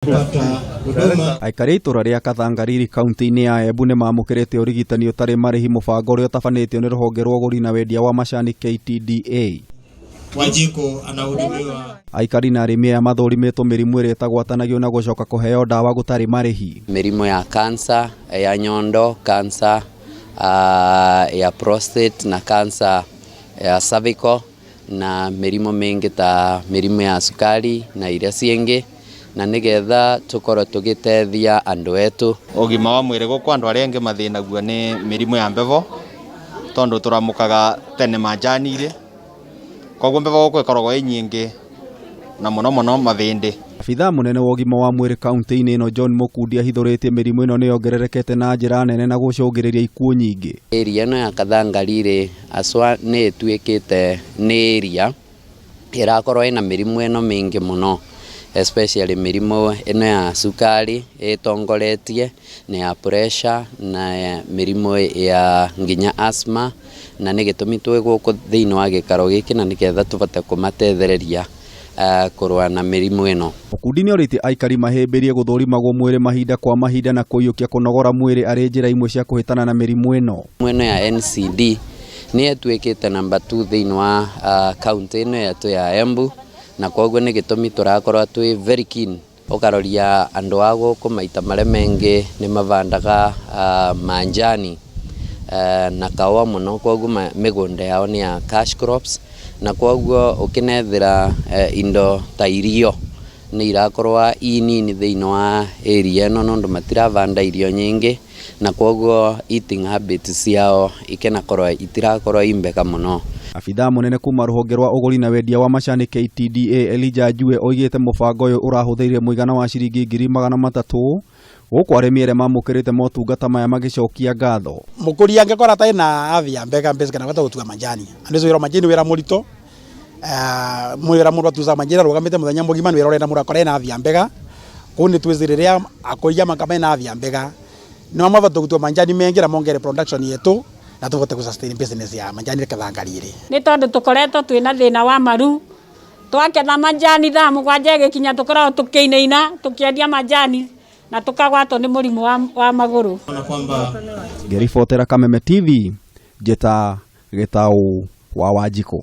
Kupata huduma. Aikari a itũra rĩa Kathangariri kaunti-inĩ ya Embu nĩ mamũkĩrĩte ũrigitani ũtarĩ marĩhi mũbango ũrĩa ũtabanĩtio nĩ rũhonge rwa ũgũri na wendia wa macani KTDA. Wanjiku anahudumiwa. Aikari na arĩmi aya mathũrimĩtwo mĩrimũ ĩrĩa ĩtagwatanagio na gũcoka kũheo ndawa gũtarĩ marĩhi. Mĩrimũ ya cancer ya nyondo, cancer ya prostate na cancer ya cervical na mĩrimũ mĩingĩ ta mĩrimũ ya cukari na iria ciĩngĩ, na nĩgetha tũkorwo tũgĩteithia andũ etu. Ũgima wa mwĩrĩ gũkũ, andũ arĩa angĩ mathĩnagio nĩ mĩrimũ ya mbevo tondũ tũramũkaga tene manjani-rĩ, koguo mbevo gũkũ ĩkoragwo ĩ nyingĩ na mũno mũno mavĩndĩ. Abithaa mũnene wa ũgima wa mwĩrĩ kaunti-inĩ ĩno John Mukundi ahithũrĩtie mĩrimũ ĩno nĩ yongererekete na njĩra nene na gũcũngĩrĩria ikuũ nyingĩ. Area ĩno ya Kathangariri aswa nĩ ĩtuĩkĩte nĩ area ĩrakorwo ĩna mĩrimũ ĩno mĩingĩ mũno, especially mĩrimũ ĩno ya cukari ĩtongoretie na ya pressure na mĩrimũ ya nginya asthma, na nĩ gĩtũmi twĩ gũkũ thĩinĩ wa gĩikaro gĩkĩ na nĩgetha tũhote kũmatethereria kũrũa na mĩrimũ ĩno. Mukundi nĩorĩtie aikari mahĩmbĩrie gũthũrimagwo mwĩrĩ mahinda kwa mahinda na kũiyũkia kũnogora mwĩrĩ arĩ njĩra imwe cia kũhĩtana na mĩrimũ ĩno. Mĩrimũ ĩno ya NCD nĩ ĩtuĩkĩte number 2 thĩinĩ wa kaunti ĩno yetu ya Embu, na koguo nĩ gĩtũmi tũrakorwo twĩ very keen. Ũkaroria andũ a gũkũ maita marĩa maingĩ nĩ mabandaga manjani na kahũa mũno, koguo mĩgũnda yao nĩ ya cash crops, na koguo ũkĩnethera indo ta irio nĩ irakorwo i nini thĩinĩ wa area ĩno nondũ matirabanda irio nyingĩ, na koguo eating habits ciao ikenakorwo itirakorwo i mbega mũno. Abithaa mũnene kuma rũhonge rwa ũgũri na wendia wa macani KTDA Elijah Njue oigĩte mũbango ũyũ ũrahũthĩrire mũigana wa ciringi 300,000 gũkũ arĩmi arĩa mamũkĩrĩte motungata maya magĩcokia ngatho. Mũkũria angĩkorwo atarĩ na afya mbega mbeca kana bata gũtua majani, andũ acio wĩra wa majani wĩra mũritũ, wĩra mũndũ atuaga majani arũgamĩte mũthenya mũgima, nĩ wĩra ũrenda mũndũ akorwo ena afya mbega. Koguo nĩ twĩci rĩrĩa akũria mena afya mbega no mabote gũtua majani mengĩ na mongere production yetu na tũbote gũ sustain business ya majani Kathangariri. Nĩ tondũ tũkoretwo twĩna thĩna wa maru, twaketha majani thaa 7 ĩgĩkinya tũkoragwo tũkĩinaina tũkĩendia majani na tũkagwatwo nĩ mũrimũ wa magũrũ. Na kwamba Ngĩribotera Kameme TV, Njĩta Gĩtaũ wa Wanjikũ.